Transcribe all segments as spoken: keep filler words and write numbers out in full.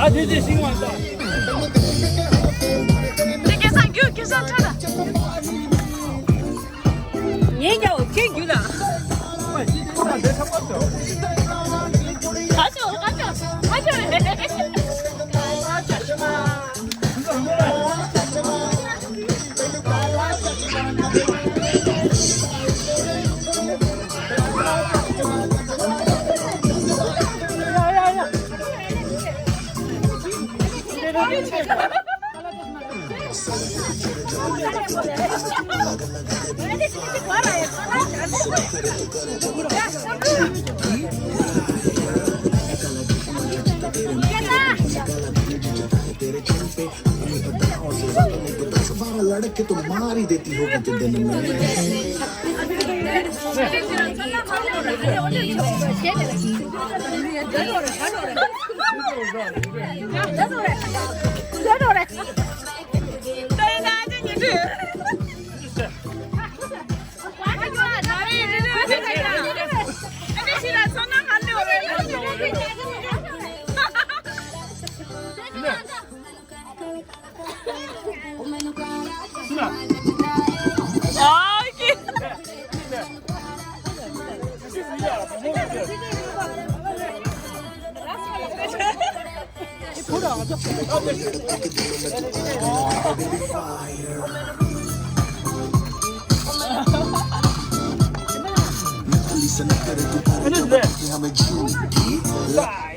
ད་དེ་ཚེ་ཤིང་བ་ད། དེ་སྐལ་བཟང་རྒྱུགས། སྐལ་བཟང་ཁྲ་ད། ངས་ཀྱང་ཁྱེད་རྒྱུགས་ལ། ཁ་ཤོ་ཁ་ཤོ་ཁ་ཤོ་རེད། तेरे चेहरे पे अपनी अदाओं से, बारह लड़के तो मार ही देती होगी कि दिन में।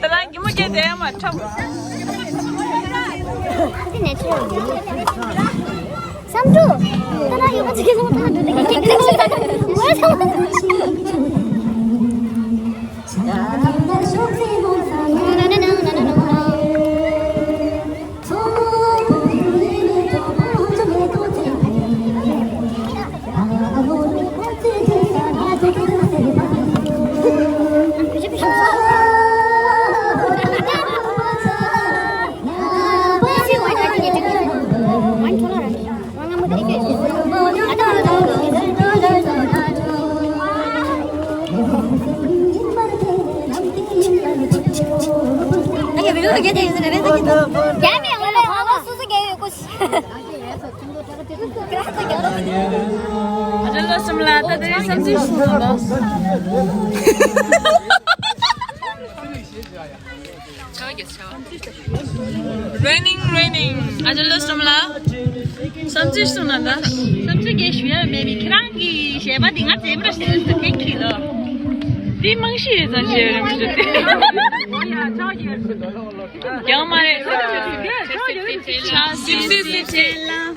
ད་རང་གི་མོ་སྐྱེས་དེ་མ་འཁྲབ། བསམ་འགྲུབ། ད་རང་ཡོད་པ་ཚིག་གི་བཟང་ཐང་འགྲོ་ལེགས་ཀྱི་འགྲིག་སོང་། ད་ངོས་སོང་། ཨ་ཅག་ལོ་གསུམ་ལ་ད་དེ་རིང་བསམ་ཚུལ་གསུངས་དང་། Raining, raining. ཨ་ཅག་ལོ་གསུམ་ལ་བསམ་ཚུལ་གསུངས་དང་། བསམ་ཚུལ་སྐད་ཞུ་ཡ་མེད་པས། ཁྱེད་རང་གི་གཞས་པ་འདི་ང་རྩེད་མོ་ར་ཞེས་ཟེར། Thank you ལོ། འདི་རྨང་གཞི་ཡོད་ཙང་བྱས་རེད་མི་འདུག་སྟེ། ཡང་མ་རེད། ཆགས་སྲིད་སྲིད་བྱེད་ལ།